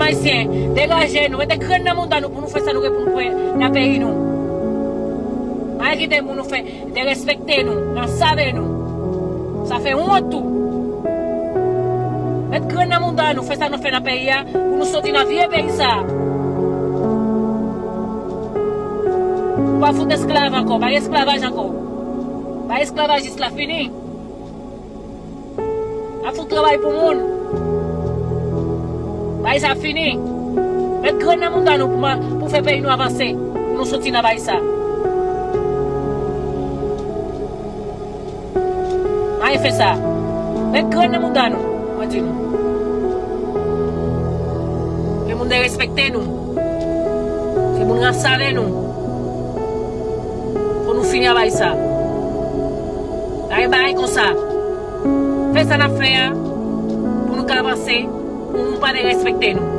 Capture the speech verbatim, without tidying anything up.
Ayisyen, degaje nou, mete grenn nan mouda nou pou nou fè sa nou gen pou nou fè nan peyi nou. Pa kite moun nou fè derespekte nou, nan save nou. Sa fè wont tou. Met grenn nan mouda nou, fè sa nou fè nan peyi a, pou nou soti nan vye peyi sa. Nou pa fout esklav ankò, pa gen esklavaj ankò. Pa esklavajis la fini. Ap fout travay pou moun. Bagay sa fini. Met grenn nan mouda nou pou, pou fè peyi nou avanse. Pou nou soti nan bagay sa. Mwen fè sa. Met grenn nan mouda nou. Mwen di nou. Ke moun derespekte nou. Ke moun ransale nou. Pou nou fini avay sa. Ay bagay konsa. Fè sa n ap fè a. Pou nou ka avanse. Pou moun pa derespekte nou.